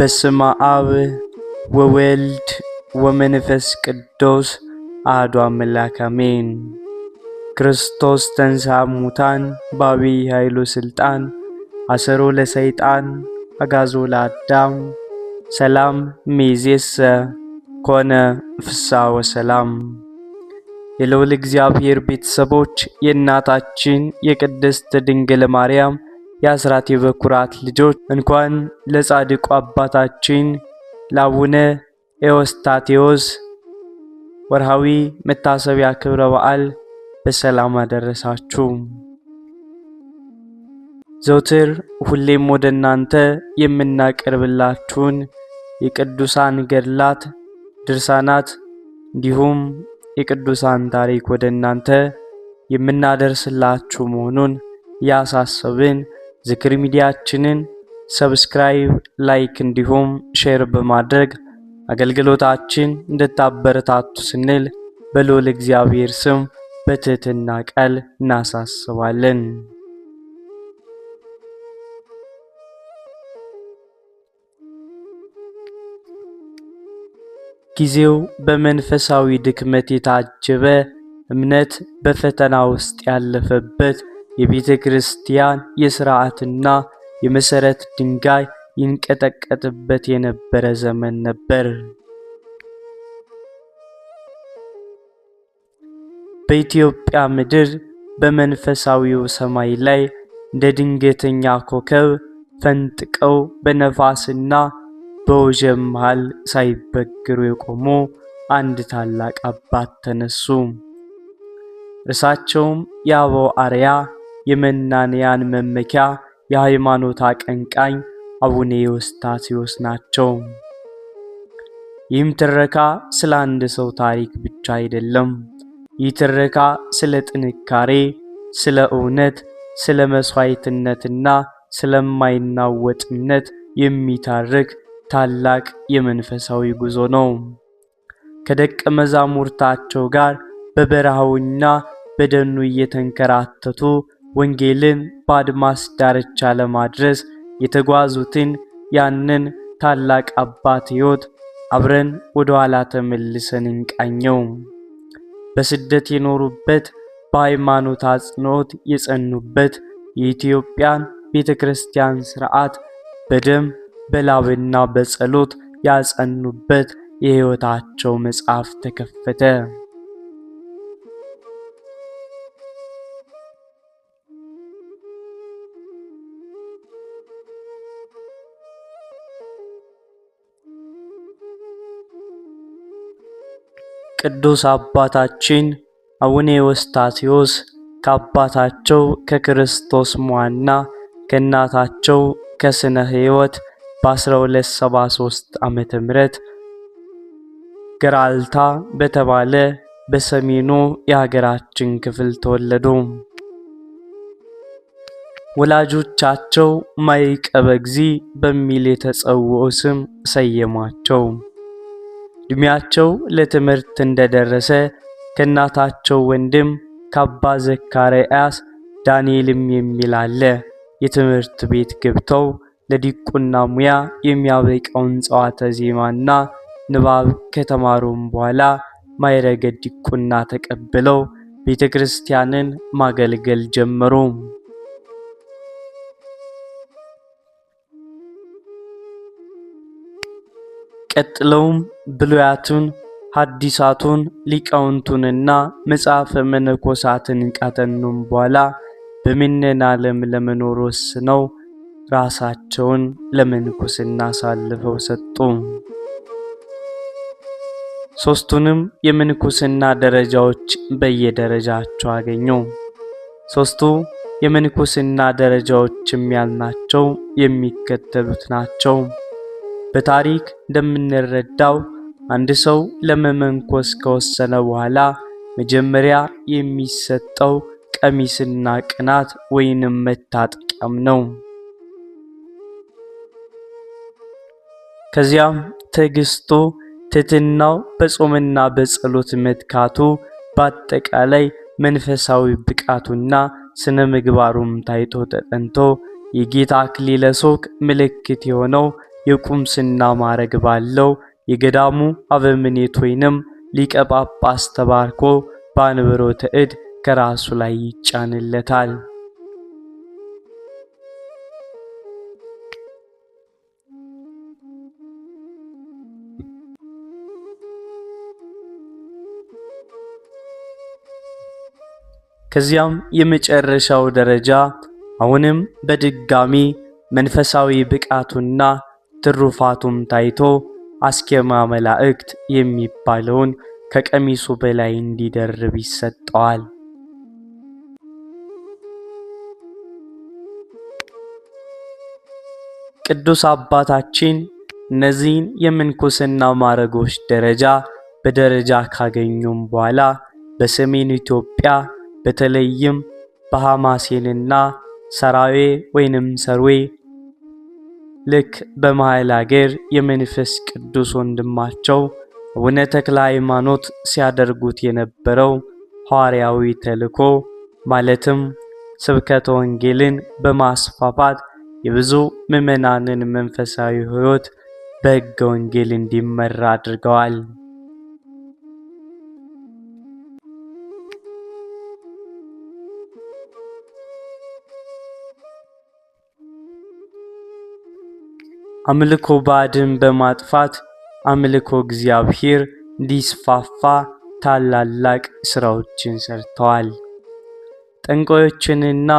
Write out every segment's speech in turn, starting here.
በስመ አብ ወወልድ ወመንፈስ ቅዱስ አሐዱ አምላክ አሜን። ክርስቶስ ተንሥአ እሙታን በዐቢይ ኃይሉ ሥልጣን አሰሮ ለሰይጣን አግዓዞ ለአዳም ሰላም እምይእዜሰ ኮነ ፍስሐ ወሰላም። የልዑል እግዚአብሔር ቤተሰቦች፣ የእናታችን የቅድስት ድንግል ማርያም የአስራት የበኩራት ልጆች፣ እንኳን ለጻድቁ አባታችን ለአቡነ ኤዎስጣቴዎስ ወርሃዊ መታሰቢያ ክብረ በዓል በሰላም አደረሳችሁ። ዘውትር ሁሌም ወደ እናንተ የምናቀርብላችሁን የቅዱሳን ገድላት፣ ድርሳናት እንዲሁም የቅዱሳን ታሪክ ወደ እናንተ የምናደርስላችሁ መሆኑን ያሳሰብን፣ ዝክር ሚዲያችንን subscribe፣ like እንዲሁም share በማድረግ አገልግሎታችን እንድታበረታቱ ስንል በልዑል እግዚአብሔር ስም በትህትና ቃል እናሳስባለን። ጊዜው በመንፈሳዊ ድክመት የታጀበ፣ እምነት በፈተና ውስጥ ያለፈበት፣ የቤተ ክርስቲያን የሥርዓትና የመሠረት ድንጋይ ይንቀጠቀጥበት የነበረ ዘመን ነበር። በኢትዮጵያ ምድር በመንፈሳዊው ሰማይ ላይ እንደ ድንገተኛ ኮከብ ፈንጥቀው በነፋስና በወጀብ መሃል ሳይበግሩ የቆሙ አንድ ታላቅ አባት ተነሱ። እርሳቸውም የአበው አርያ፣ የመናንያን መመኪያ፣ የሃይማኖት አቀንቃኝ አቡነ ኤዎስጣቴዎስ ናቸው። ይህም ትረካ ስለ አንድ ሰው ታሪክ ብቻ አይደለም። ይህ ትረካ ስለ ጥንካሬ፣ ስለ እውነት፣ ስለ መስዋዕትነትና ስለማይናወጥ እምነት የሚታርክ ታላቅ የመንፈሳዊ ጉዞ ነው። ከደቀ መዛሙርታቸው ጋር በበረሃውና በደኑ እየተንከራተቱ ወንጌልን በአድማስ ዳርቻ ለማድረስ የተጓዙትን ያንን ታላቅ አባት ሕይወት አብረን ወደ ኋላ ተመልሰን እንቃኘው። በስደት የኖሩበት፣ በሃይማኖት አጽንዖት የጸኑበት፣ የኢትዮጵያን ቤተ ክርስቲያን ሥርዓት በደም በላብና በጸሎት ያጸኑበት የሕይወታቸው መጽሐፍ ተከፈተ። ቅዱስ አባታችን አቡነ ኤዎስጣቴዎስ ከአባታቸው ከክርስቶስ ሟና ከእናታቸው ከስነ ሕይወት በ1273 ዓመተ ምህረት ገራልታ በተባለ በሰሜኑ የሀገራችን ክፍል ተወለዱ። ወላጆቻቸው ማዕቀበ እግዚእ በሚል የተጸውዖ ስም ሰየሟቸው። ዕድሜያቸው ለትምህርት እንደደረሰ ከእናታቸው ወንድም ከአባ ዘካርያስ ዳንኤልም የሚል አለ የትምህርት ቤት ገብተው ለዲቁና ሙያ የሚያበቃውን ጸዋተ ዜማና ንባብ ከተማሩም በኋላ ማዕረገ ዲቁና ተቀብለው ቤተ ክርስቲያንን ማገልገል ጀመሩ። ቀጥለውም ብሉያቱን፣ ሐዲሳቱን፣ ሊቃውንቱንና መጽሐፈ መነኮሳትን ካጠኑም በኋላ በምነና ዓለም ለመኖር ወስነው ራሳቸውን ለምንኩስና አሳልፈው ሰጡ። ሦስቱንም የምንኩስና ደረጃዎች በየደረጃቸው አገኙ። ሦስቱ የምንኩስና ደረጃዎችም ያልናቸው የሚከተሉት ናቸው። በታሪክ እንደምንረዳው አንድ ሰው ለመመንኮስ ከወሰነ በኋላ መጀመሪያ የሚሰጠው ቀሚስና ቅናት ወይንም መታጠቂያም ነው። ከዚያም ትዕግስቱ፣ ትሕትናው፣ በጾምና በጸሎት መትካቱ፣ በአጠቃላይ መንፈሳዊ ብቃቱና ስነ ምግባሩም ታይቶ ተጠንቶ የጌታ አክሊለ ሦክ ምልክት የሆነው የቁምስና ማዕረግ ባለው የገዳሙ አበምኔት ወይንም ሊቀ ጳጳስ ተባርኮ በአንብሮተ እድ ከራሱ ላይ ይጫንለታል። ከዚያም የመጨረሻው ደረጃ አሁንም በድጋሚ መንፈሳዊ ብቃቱና ትሩፋቱም ታይቶ አስኬማ መላእክት የሚባለውን ከቀሚሱ በላይ እንዲደርብ ይሰጠዋል። ቅዱስ አባታችን እነዚህን የምንኩስና ማዕረጎች ደረጃ በደረጃ ካገኙም በኋላ በሰሜን ኢትዮጵያ በተለይም በሐማሴንና ሰራዌ ወይንም ሰርዌ ልክ በመሃል አገር የመንፈስ ቅዱስ ወንድማቸው አቡነ ተክለ ሃይማኖት ሲያደርጉት የነበረው ሐዋርያዊ ተልእኮ ማለትም ስብከተ ወንጌልን በማስፋፋት የብዙ ምዕመናንን መንፈሳዊ ሕይወት በሕገ ወንጌል እንዲመራ አድርገዋል። አምልኮ ባዕድን በማጥፋት አምልኮ እግዚአብሔር እንዲስፋፋ ታላላቅ ስራዎችን ሰርተዋል። ጠንቋዮችንና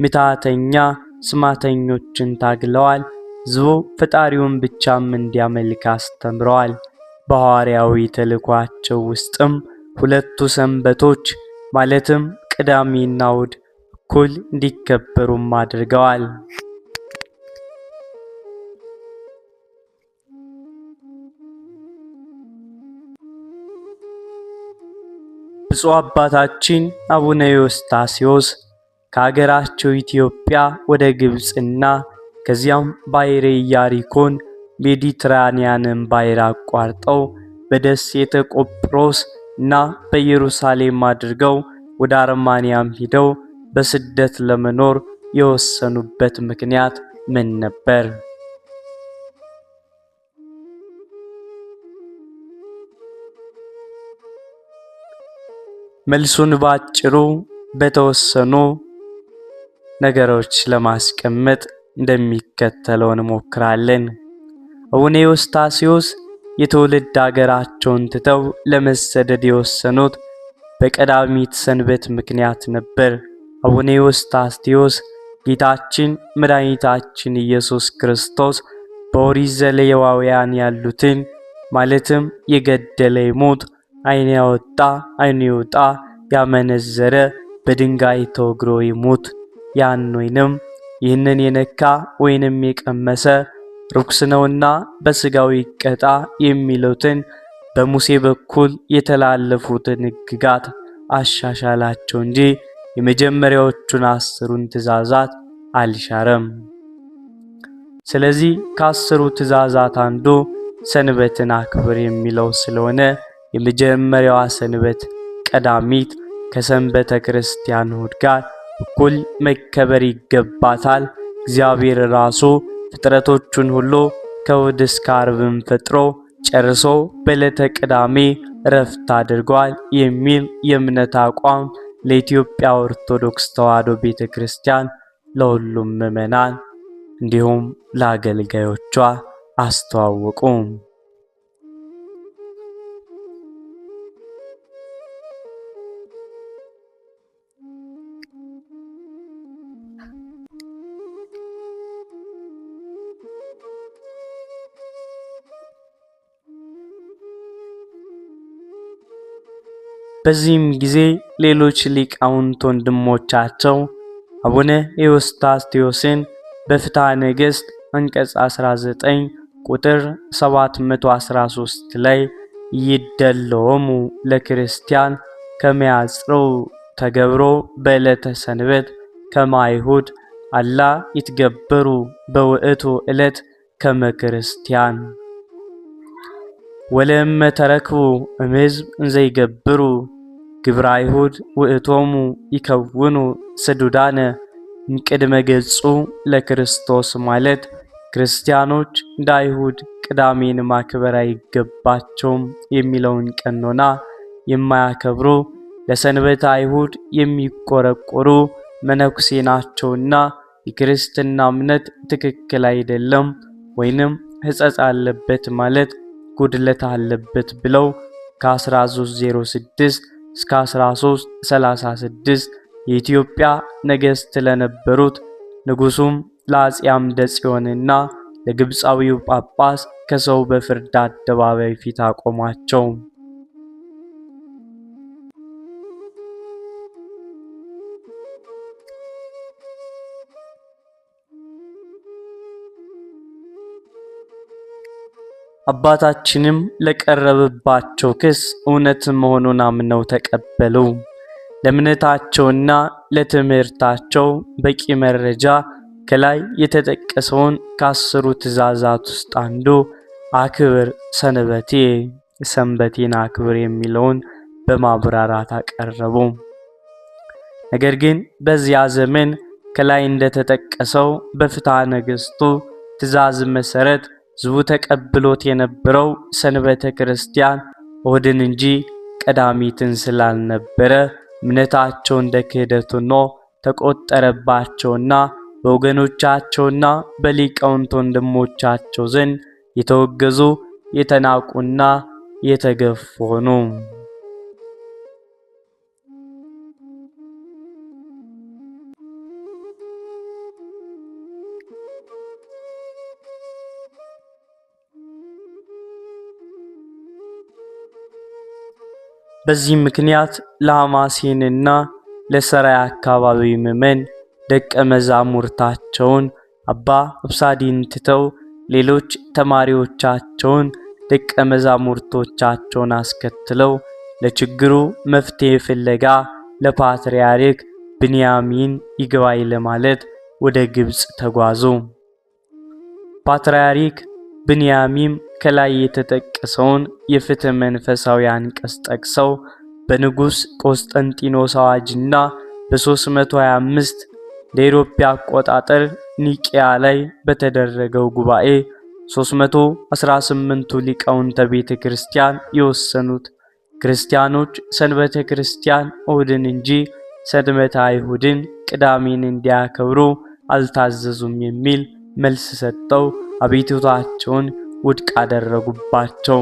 ምትሃተኛ ስማተኞችን ታግለዋል። ሕዝቡ ፈጣሪውን ብቻም እንዲያመልክ አስተምረዋል። በሐዋርያዊ ተልእኳቸው ውስጥም ሁለቱ ሰንበቶች ማለትም ቅዳሜና እሁድ እኩል እንዲከበሩም አድርገዋል። ብፁዕ አባታችን አቡነ ኤዎስጣቴዎስ ከሀገራቸው ኢትዮጵያ ወደ ግብፅና ከዚያም ባሕረ ኢያሪኮን ሜዲትራኒያንን ባሕር አቋርጠው በደሴተ ቆጵሮስ እና በኢየሩሳሌም አድርገው ወደ አርማንያም ሂደው በስደት ለመኖር የወሰኑበት ምክንያት ምን ነበር? መልሱን ባጭሩ በተወሰኑ ነገሮች ለማስቀመጥ እንደሚከተለው እንሞክራለን። አቡነ ኤዎስጣቴዎስ የትውልድ አገራቸውን ትተው ለመሰደድ የወሰኑት በቀዳሚት ሰንበት ምክንያት ነበር። አቡነ ኤዎስጣቴዎስ ጌታችን መድኃኒታችን ኢየሱስ ክርስቶስ በኦሪት ዘሌዋውያን ያሉትን ማለትም የገደለ ይሙት፣ ዓይን ያወጣ ዓይኑ ይውጣ፣ ያመነዘረ በድንጋይ ተወግሮ ይሙት፣ ያን ወይንም ይህንን የነካ ወይንም የቀመሰ ርኩስ ነውና በሥጋው ይቀጣ የሚሉትን በሙሴ በኩል የተላለፉትን ሕግጋት አሻሻላቸው እንጂ የመጀመሪያዎቹን 10ሩን ትእዛዛት አልሻረም። ስለዚህ ከ10ሩ ትእዛዛት አንዱ ሰንበትን አክብር የሚለው ስለሆነ የመጀመሪያዋ ሰንበት ቀዳሚት ከሰንበተ ክርስቲያን እሁድ ጋር እኩል መከበር ይገባታል። እግዚአብሔር ራሱ ፍጥረቶቹን ሁሉ ከእሁድ እስከ ዓርብም ፈጥሮ ጨርሶ በዕለተ ቅዳሜ እረፍት አድርጓል የሚል የእምነት አቋም ለኢትዮጵያ ኦርቶዶክስ ተዋሕዶ ቤተክርስቲያን ለሁሉም ምዕመናን እንዲሁም ለአገልጋዮቿ አስተዋወቁ። በዚህም ጊዜ ሌሎች ሊቃውንት ወንድሞቻቸው አቡነ ኤዎስጣቴዎስን በፍትሐ ነገሥት አንቀጽ 19 ቁጥር 713 ላይ ይደለዎሙ ለክርስቲያን ከመያጽሩ ተገብሮ በዕለተ ሰንበት ከመ አይሁድ አላ ይትገበሩ በውእቱ ዕለት ከመ ክርስቲያን ወለእመ ተረክቡ እምሕዝብ እንዘይገብሩ ግብረ አይሁድ ውእቶሙ ይከውኑ ስዱዳነ እምቅድመ ገጹ ለክርስቶስ ማለት ክርስቲያኖች እንደ አይሁድ ቅዳሜን ማክበር አይገባቸውም የሚለውን ቀኖና የማያከብሩ፣ ለሰንበት አይሁድ የሚቆረቆሩ መነኩሴ ናቸውና የክርስትና እምነት ትክክል አይደለም ወይንም ሕጸጽ አለበት ማለት ጉድለት አለበት ብለው ከ1306 እስከ 1336 የኢትዮጵያ ነገሥት ለነበሩት ንጉሱም ለአፄ አምደ ጽዮንና ለግብፃዊው ጳጳስ ከሰው በፍርድ አደባባይ ፊት አቆሟቸው። አባታችንም ለቀረበባቸው ክስ እውነት መሆኑን አምነው ተቀበሉ። ለእምነታቸውና ለትምህርታቸው በቂ መረጃ ከላይ የተጠቀሰውን ከ10ሩ ትእዛዛት ውስጥ አንዱ አክብር ሰንበቴ፣ ሰንበቴን አክብር የሚለውን በማብራራት አቀረቡ። ነገር ግን በዚያ ዘመን ከላይ እንደተጠቀሰው በፍትሐ ነገሥቱ ትእዛዝ መሰረት ሕዝቡ ተቀብሎት የነበረው ሰንበተ ክርስቲያን እሁድን እንጂ ቀዳሚትን ስላልነበረ እምነታቸው እንደ ክህደት ሆኖ ተቆጠረባቸውና በወገኖቻቸውና በሊቃውንት ወንድሞቻቸው ዘንድ የተወገዙ፣ የተናቁና የተገፉ ሆኑ። በዚህ ምክንያት ለሐማሴንና ለሰራይ አካባቢ ምዕመን ደቀ መዛሙርታቸውን አባ አብሳዲን ትተው ሌሎች ተማሪዎቻቸውን ደቀ መዛሙርቶቻቸውን አስከትለው ለችግሩ መፍትሄ ፍለጋ ለፓትርያርክ ብንያሚን ይግባኝ ለማለት ወደ ግብጽ ተጓዙ። ፓትርያርክ ብንያሚም ከላይ የተጠቀሰውን የፍትህ መንፈሳዊ አንቀጽ ጠቅሰው በንጉሥ ቆስጠንጢኖስ አዋጅና በ325 ለኢሮፓ አቆጣጠር ኒቂያ ላይ በተደረገው ጉባኤ 318ቱ ሊቃውንተ ቤተ ክርስቲያን የወሰኑት ክርስቲያኖች ሰንበተ ክርስቲያን እሁድን እንጂ ሰንበተ አይሁድን ቅዳሜን እንዲያከብሩ አልታዘዙም የሚል መልስ ሰጥተው አቤቱታቸውን ውድቅ አደረጉባቸው።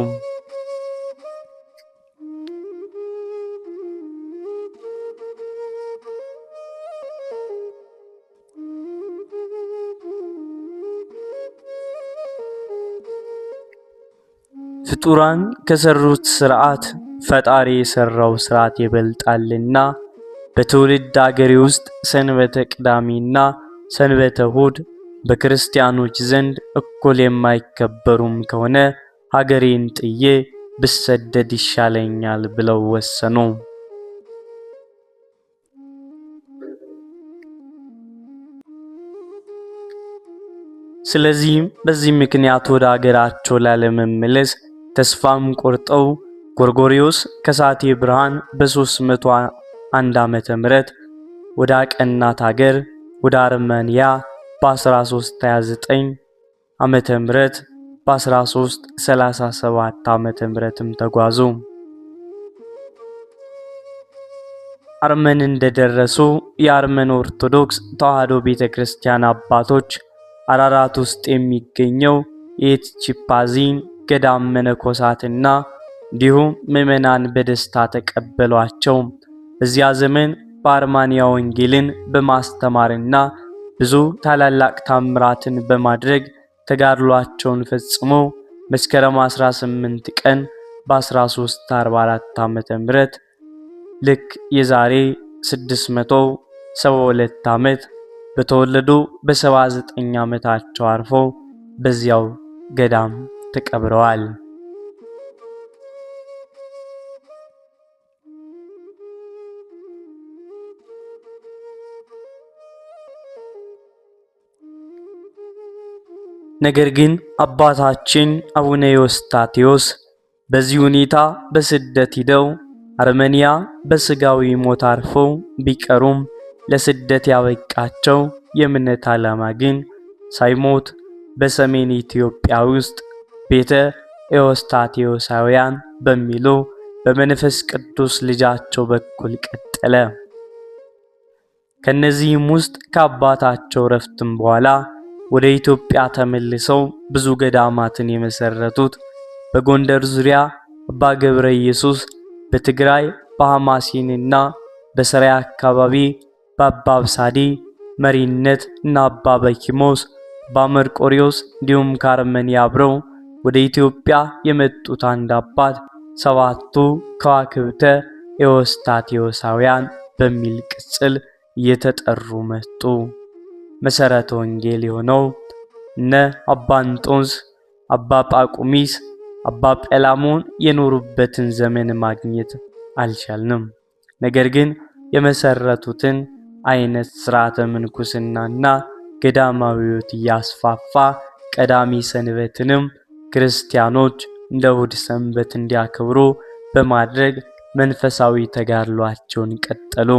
ፍጡራን ከሰሩት ስርዓት ፈጣሪ የሰራው ስርዓት ይበልጣልና በትውልድ አገሬ ውስጥ ሰንበተ ቅዳሜና ሰንበተ እሁድ በክርስቲያኖች ዘንድ እኩል የማይከበሩም ከሆነ ሀገሬን ጥዬ ብሰደድ ይሻለኛል ብለው ወሰኑ። ስለዚህም በዚህ ምክንያት ወደ አገራቸው ላለመመለስ ተስፋም ቆርጠው ጎርጎሪዮስ ከሳቴ ብርሃን በ301 ዓመተ ምህረት ወደ አቀናት ሀገር ወደ አርመንያ በ1329 ዓመተ ምህረት በ1337 ዓመተ ምህረትም ተጓዙ። አርመን እንደደረሱ የአርመን ኦርቶዶክስ ተዋሕዶ ቤተክርስቲያን አባቶች አራራት ውስጥ የሚገኘው የኤትቺፓዚን ገዳም መነኮሳትና እንዲሁም ምዕመናን በደስታ ተቀበሏቸው። በዚያ ዘመን በአርማንያ ወንጌልን በማስተማርና ብዙ ታላላቅ ታምራትን በማድረግ ተጋድሏቸውን ፈጽሞ መስከረም 18 ቀን በ1344 ዓመተ ምህረት ልክ የዛሬ 672 ዓመት በተወለዱ በ79 ዓመታቸው አርፈው በዚያው ገዳም ተቀብረዋል። ነገር ግን አባታችን አቡነ ኤዎስጣቴዎስ በዚህ ሁኔታ በስደት ሂደው አርመንያ በስጋዊ ሞት አርፈው ቢቀሩም ለስደት ያበቃቸው የእምነት ዓላማ ግን ሳይሞት በሰሜን ኢትዮጵያ ውስጥ ቤተ ኤዎስጣቴዎሳውያን በሚሉ በመንፈስ ቅዱስ ልጃቸው በኩል ቀጠለ። ከነዚህም ውስጥ ከአባታቸው ረፍትም በኋላ ወደ ኢትዮጵያ ተመልሰው ብዙ ገዳማትን የመሰረቱት በጎንደር ዙሪያ አባ ገብረ ኢየሱስ፣ በትግራይ በሐማሴንና በሰራይ አካባቢ በአባ አብሳዲ መሪነት እና አባ በኪሞስ፣ አባ መርቆሪዎስ እንዲሁም ከአርመንያ አብረው ወደ ኢትዮጵያ የመጡት አንድ አባት ሰባቱ ከዋክብተ ኤዎስጣቴዎሳውያን በሚል ቅጽል እየተጠሩ መጡ። መሰረተ ወንጌል የሆነው እነ አባ እንጦንስ፣ አባ ጳቁሚስ፣ አባ ጴላሞን የኖሩበትን ዘመን ማግኘት አልቻልንም። ነገር ግን የመሰረቱትን አይነት ሥርዓተ ምንኩስናና ገዳማዊ ሕይወት እያስፋፋ ቀዳሚ ሰንበትንም ክርስቲያኖች እንደ እሁድ ሰንበት እንዲያከብሩ በማድረግ መንፈሳዊ ተጋድሏቸውን ቀጠሉ።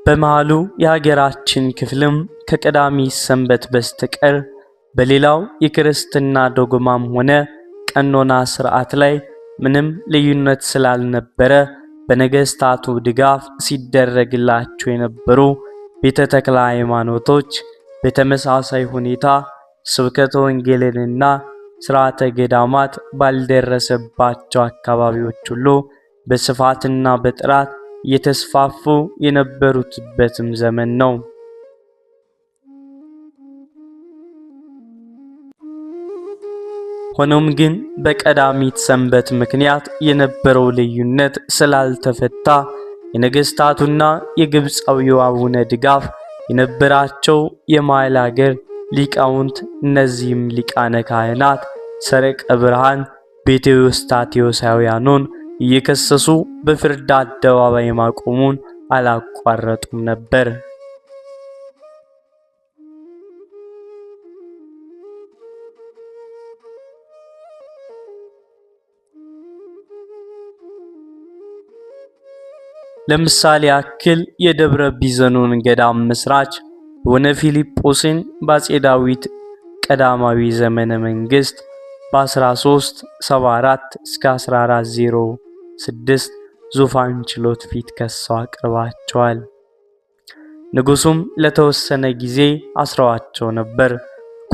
በመሃሉ የሀገራችን ክፍልም ከቀዳሚ ሰንበት በስተቀር በሌላው የክርስትና ዶግማም ሆነ ቀኖና ስርዓት ላይ ምንም ልዩነት ስላልነበረ በነገስታቱ ድጋፍ ሲደረግላቸው የነበሩ ቤተ ተክለ ሃይማኖቶች በተመሳሳይ ሁኔታ ስብከተ ወንጌልንና ስርዓተ ገዳማት ባልደረሰባቸው አካባቢዎች ሁሉ በስፋትና በጥራት እየተስፋፉ የነበሩበትም ዘመን ነው። ሆኖም ግን በቀዳሚት ሰንበት ምክንያት የነበረው ልዩነት ስላልተፈታ የነገስታቱና የግብፃዊው አቡነ ድጋፍ የነበራቸው የመሃል አገር ሊቃውንት፣ እነዚህም ሊቃነ ካህናት ሰረቀ ብርሃን ቤተ ኤዎስጣቴዎሳውያኑን እየከሰሱ በፍርድ አደባባይ ማቆሙን አላቋረጡም ነበር። ለምሳሌ ያክል የደብረ ቢዘኑን ገዳም መስራች አቡነ ፊልጶስን በአፄ ዳዊት ቀዳማዊ ዘመነ መንግስት በ1374 እስከ 1406 ዙፋን ችሎት ፊት ከሰው አቅርባቸዋል። ንጉሱም ለተወሰነ ጊዜ አስረዋቸው ነበር።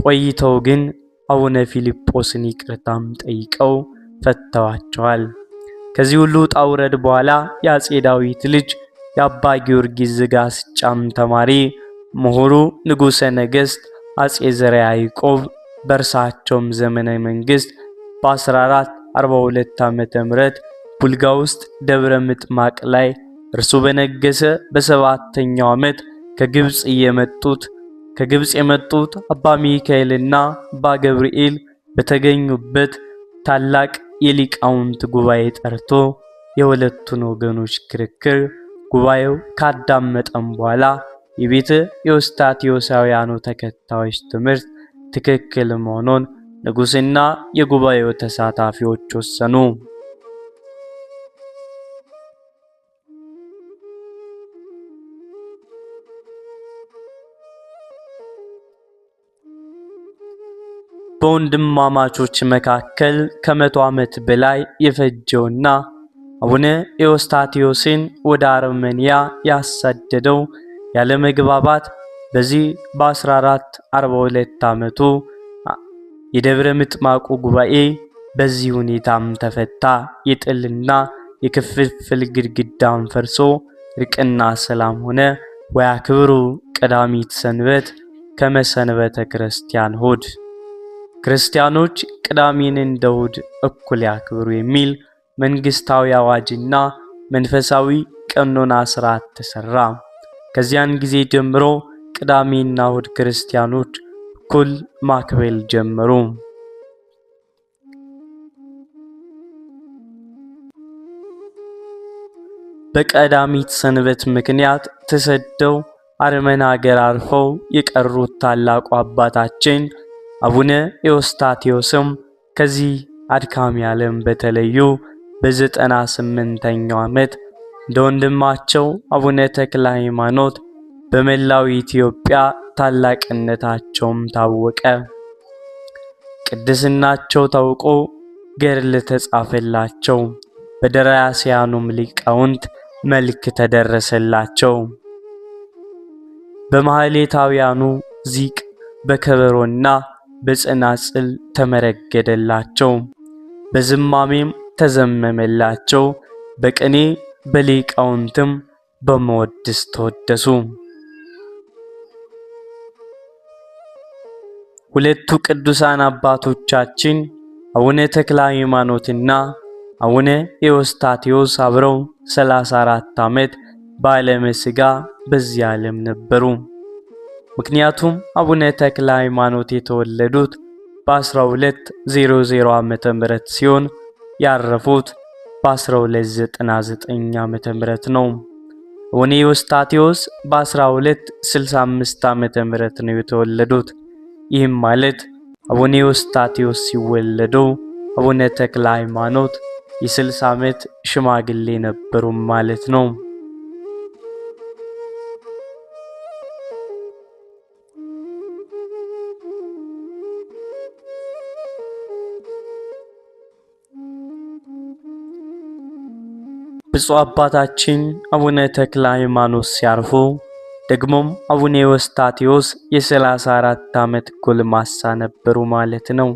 ቆይተው ግን አቡነ ፊልጶስን ይቅርታም ጠይቀው ፈተዋቸዋል። ከዚህ ሁሉ ውጣ ውረድ በኋላ የአፄ ዳዊት ልጅ የአባ ጊዮርጊስ ዘጋስጫም ተማሪ ምሁሩ ንጉሠ ነገሥት አፄ ዘርዓ ያዕቆብ በእርሳቸውም ዘመነ መንግስት በ1442 ዓመተ ምህረት ቡልጋ ውስጥ ደብረ ምጥማቅ ላይ እርሱ በነገሰ በሰባተኛው ዓመት ከግብጽ የመጡት አባ ሚካኤልና አባ ገብርኤል በተገኙበት ታላቅ የሊቃውንት ጉባኤ ጠርቶ የሁለቱን ወገኖች ክርክር ጉባኤው ካዳመጠም በኋላ የቤተ ኤዎስጣቴዎሳውያኑ ተከታዮች ትምህርት ትክክል መሆኑን ንጉሥና የጉባኤው ተሳታፊዎች ወሰኑ። በወንድማማቾች መካከል ከ100 ዓመት በላይ የፈጀውና አቡነ ኤዎስጣቴዎስን ወደ አርመንያ ያሳደደው ያለመግባባት በዚህ በ1442 ዓመቱ የደብረ ምጥማቁ ጉባኤ በዚህ ሁኔታም ተፈታ። የጥልና የክፍፍል ግድግዳን ፈርሶ እርቅና ሰላም ሆነ። ወያክብሩ ቀዳሚት ሰንበት ከመሰንበተ ክርስቲያን እሁድ። ክርስቲያኖች ቅዳሜን እንደ እሁድ እኩል ያክብሩ የሚል መንግስታዊ አዋጅና መንፈሳዊ ቀኖና ስርዓት ተሰራ። ከዚያን ጊዜ ጀምሮ ቅዳሜና እሁድ ክርስቲያኖች እኩል ማክበር ጀመሩ። በቀዳሚት ሰንበት ምክንያት ተሰደው አርመን አገር አርፈው የቀሩት ታላቁ አባታችን አቡነ ኤዎስጣቴዎስም ከዚህ አድካሚ ዓለም በተለዩ በ98ኛው ዓመት እንደ ወንድማቸው አቡነ ተክለ ሃይማኖት በመላው ኢትዮጵያ ታላቅነታቸውም ታወቀ። ቅድስናቸው ታውቆ ገድል ተጻፈላቸው። በደራሲያኑም ሊቃውንት መልክ ተደረሰላቸው። በማህሌታውያኑ ዚቅ በከበሮና በጸናጽል ተመረገደላቸው። በዝማሜም ተዘመመላቸው። በቅኔ በሊቃውንትም በመወድስ ተወደሱ። ሁለቱ ቅዱሳን አባቶቻችን አቡነ ተክለ ሃይማኖትና አቡነ ኤዎስጣቴዎስ አብረው 34 ዓመት በዓለመ ሥጋ በዚህ ዓለም ነበሩ። ምክንያቱም አቡነ ተክለ ሃይማኖት የተወለዱት በ1200 ዓመተ ምህረት ሲሆን ያረፉት በ1299 ዓመተ ምህረት ነው። አቡነ ኤዎስጣቴዎስ በ1265 ዓመተ ምህረት ነው የተወለዱት። ይህም ማለት አቡነ ኤዎስጣቴዎስ ሲወለዱ አቡነ ተክለ ሃይማኖት የ60 ዓመት ሽማግሌ ነበሩ ማለት ነው። ብፁዕ አባታችን አቡነ ተክለ ሃይማኖት ሲያርፉ ደግሞም አቡነ ኤዎስጣቴዎስ የ34 ዓመት ጎልማሳ ነበሩ ማለት ነው።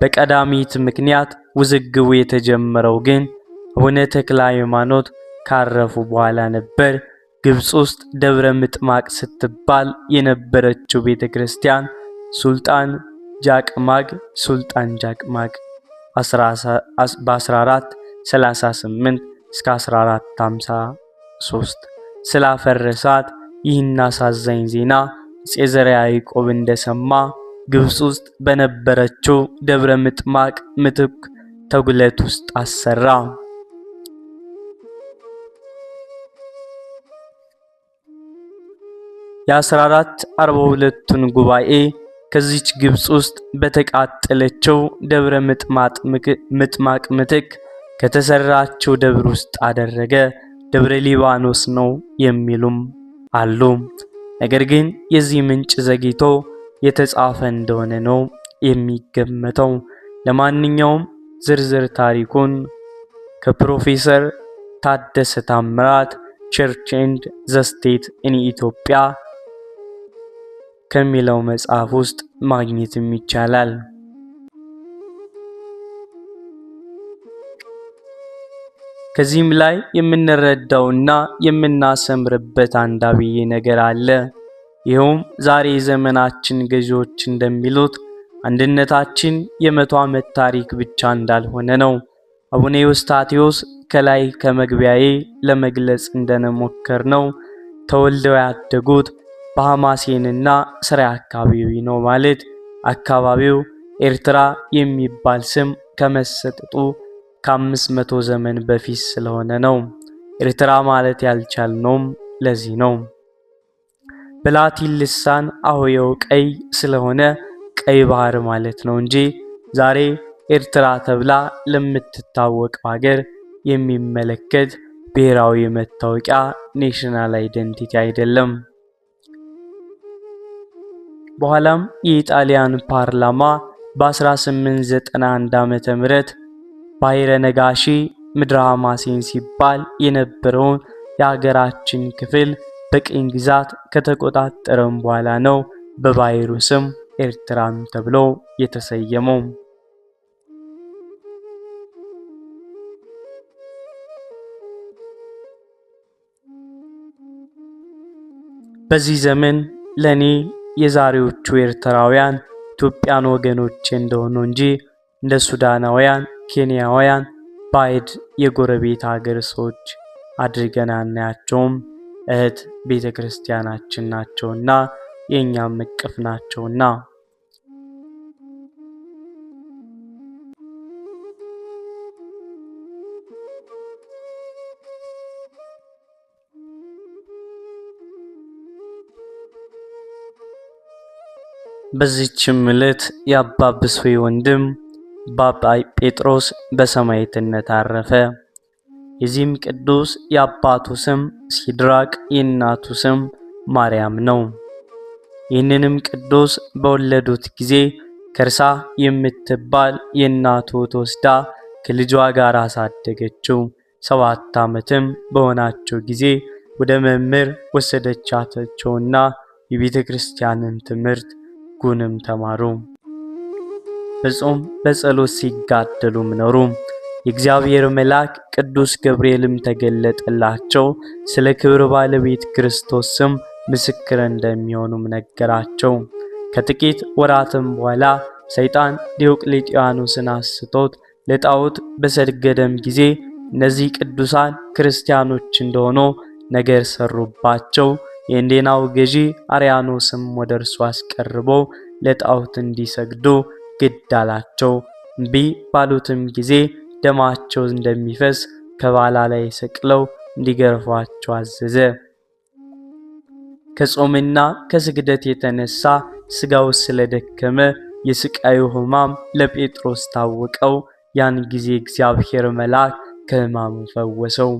በቀዳሚት ምክንያት ውዝግቡ የተጀመረው ግን አቡነ ተክለ ሃይማኖት ካረፉ በኋላ ነበር። ግብጽ ውስጥ ደብረ ምጥማቅ ስትባል የነበረችው ቤተክርስቲያን ሱልጣን ጃቅማግ በ1438 እስከ 1453 ስላፈረሳት ይህን አሳዛኝ ዜና አፄ ዘርዓ ያዕቆብ እንደሰማ ግብጽ ውስጥ በነበረችው ደብረ ምጥማቅ ምትክ ተጉለት ውስጥ አሰራ። የ1442ቱን ጉባኤ ከዚች ግብጽ ውስጥ በተቃጠለችው ደብረ ምጥማቅ ምትክ ከተሰራችው ደብር ውስጥ አደረገ። ደብረ ሊባኖስ ነው የሚሉም አሉ። ነገር ግን የዚህ ምንጭ ዘግይቶ የተጻፈ እንደሆነ ነው የሚገመተው። ለማንኛውም ዝርዝር ታሪኩን ከፕሮፌሰር ታደሰ ታምራት Church and the State in Ethiopia ከሚለው መጽሐፍ ውስጥ ማግኘትም ይቻላል። ከዚህም ላይ የምንረዳውና የምናሰምርበት አንድ አብይ ነገር አለ። ይኸውም ዛሬ የዘመናችን ገዢዎች እንደሚሉት አንድነታችን የ100 ዓመት ታሪክ ብቻ እንዳልሆነ ነው። አቡነ ኤዎስጣቴዎስ ከላይ ከመግቢያዬ ለመግለጽ እንደሞከር ነው ተወልደው ያደጉት በሐማሴንና ስራ አካባቢ ነው። ማለት አካባቢው ኤርትራ የሚባል ስም ከመሰጠቱ ከ500 ዘመን በፊት ስለሆነ ነው። ኤርትራ ማለት ያልቻልነውም ለዚህ ነው። በላቲን ልሳን አሁየው ቀይ ስለሆነ ቀይ ባህር ማለት ነው እንጂ ዛሬ ኤርትራ ተብላ ለምትታወቀው ሀገር የሚመለከት ብሔራዊ መታወቂያ national identity አይደለም። በኋላም የኢጣሊያን ፓርላማ በ1891 ዓመተ ምህረት ባሕረ ነጋሺ ምድረ ሐማሴን ሲባል የነበረውን የሀገራችን ክፍል በቅኝ ግዛት ከተቆጣጠረም በኋላ ነው በባሕሩ ስም ኤርትራም ተብሎ የተሰየመው። በዚህ ዘመን ለኔ የዛሬዎቹ ኤርትራውያን ኢትዮጵያን ወገኖቼ እንደሆኑ እንጂ እንደ ሱዳናውያን፣ ኬንያውያን ባዕድ የጎረቤት ሀገር ሰዎች አድርገን አናያቸውም። እህት ቤተክርስቲያናችን ናቸውና የእኛም እቅፍ ናቸውና። በዚችም ዕለት የአባ ብሶይ ወንድም አባ ጴጥሮስ በሰማዕትነት አረፈ። የዚህም ቅዱስ የአባቱ ስም ሲድራቅ የእናቱ ስም ማርያም ነው። ይህንንም ቅዱስ በወለዱት ጊዜ ከርሳ የምትባል የእናቱ ወስዳ ከልጇ ጋር አሳደገችው። 7 ዓመትም በሆናቸው ጊዜ ወደ መምህር ወሰደቻቸውና የቤተ ክርስቲያንን ትምህርት ጉንም ተማሩ። በጾም በጸሎት ሲጋደሉም ኖሩ። የእግዚአብሔር መልአክ ቅዱስ ገብርኤልም ተገለጠላቸው። ስለ ክብር ባለቤት ክርስቶስ ስም ምስክር እንደሚሆኑም ነገራቸው። ከጥቂት ወራትም በኋላ ሰይጣን ዲዮቅልጥያኖስን አስቶት ለጣዖት በሰገደም ጊዜ እነዚህ ቅዱሳን ክርስቲያኖች እንደሆኑ ነገር ሰሩባቸው። የእንዴናው ገዢ አርያኖስም ወደ እርሱ አስቀርቦ ለጣዖት እንዲሰግዱ ግድ አላቸው። እምቢ ባሉትም ጊዜ ደማቸው እንደሚፈስ ከባላ ላይ ሰቅለው እንዲገርፏቸው አዘዘ። ከጾምና ከስግደት የተነሳ ስጋው ስለደከመ የስቃዩ ሕማም ለጴጥሮስ ታወቀው። ያን ጊዜ እግዚአብሔር መልአክ ከሕማሙ ፈወሰው።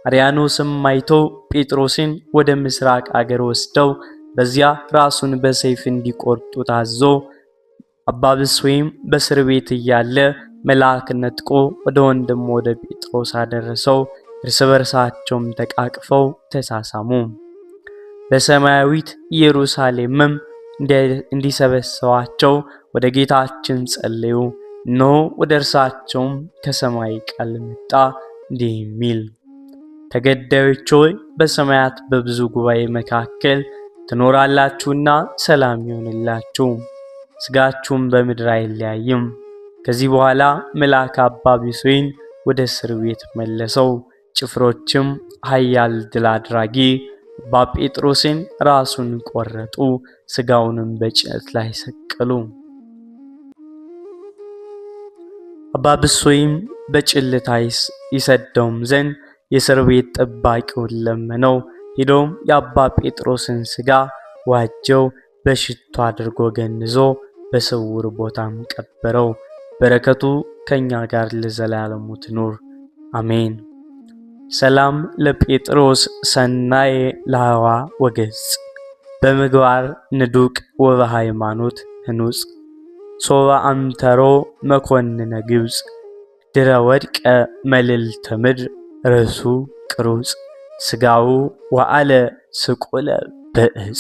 አርያኖስም አይቶ ጴጥሮስን ወደ ምስራቅ አገር ወስደው በዚያ ራሱን በሰይፍ እንዲቆርጡ ታዞ አባ ብሶይም በእስር ቤት እያለ መልአክ ነጥቆ ወደ ወንድሙ ወደ ጴጥሮስ አደረሰው። እርስ በርሳቸውም ተቃቅፈው ተሳሳሙ። በሰማያዊት ኢየሩሳሌምም እንዲሰበሰባቸው ወደ ጌታችን ጸለዩ። እነሆ ወደ እርሳቸውም ከሰማይ ቃል መጣ እንዲህ የሚል፣ ተገዳዮች ሆይ በሰማያት በብዙ ጉባኤ መካከል ትኖራላችሁና ሰላም ይሆንላችሁ፣ ስጋችሁም በምድር አይለያይም። ከዚህ በኋላ መልአክ አባ ቢሶይን ወደ እስር ቤት መለሰው። ጭፍሮችም ኃያል ድል አድራጊ አባ ጴጥሮስን ራሱን ቆረጡ፣ ስጋውንም በጭነት ላይ ሰቀሉ። አባ ብሶይም በጭልታ ይሰደውም ዘንድ የእስር ቤት ጠባቂውን ለመነው። ሄዶም የአባ ጴጥሮስን ስጋ ዋጀው፣ በሽቶ አድርጎ ገንዞ በስውር ቦታም ቀበረው። በረከቱ ከኛ ጋር ለዘላለሙ ትኑር አሜን። ሰላም ለጴጥሮስ ሰናየ ለሐዋ ወገጽ በምግባር ንዱቅ ወበሃይማኖት ህኑጽ ሶበ አምተሮ መኮንነ ግብጽ ድረ ወድቀ መልዕልተ ምድር ርእሱ ቅሩጽ ስጋው ወአለ ስቁለ በዕፅ።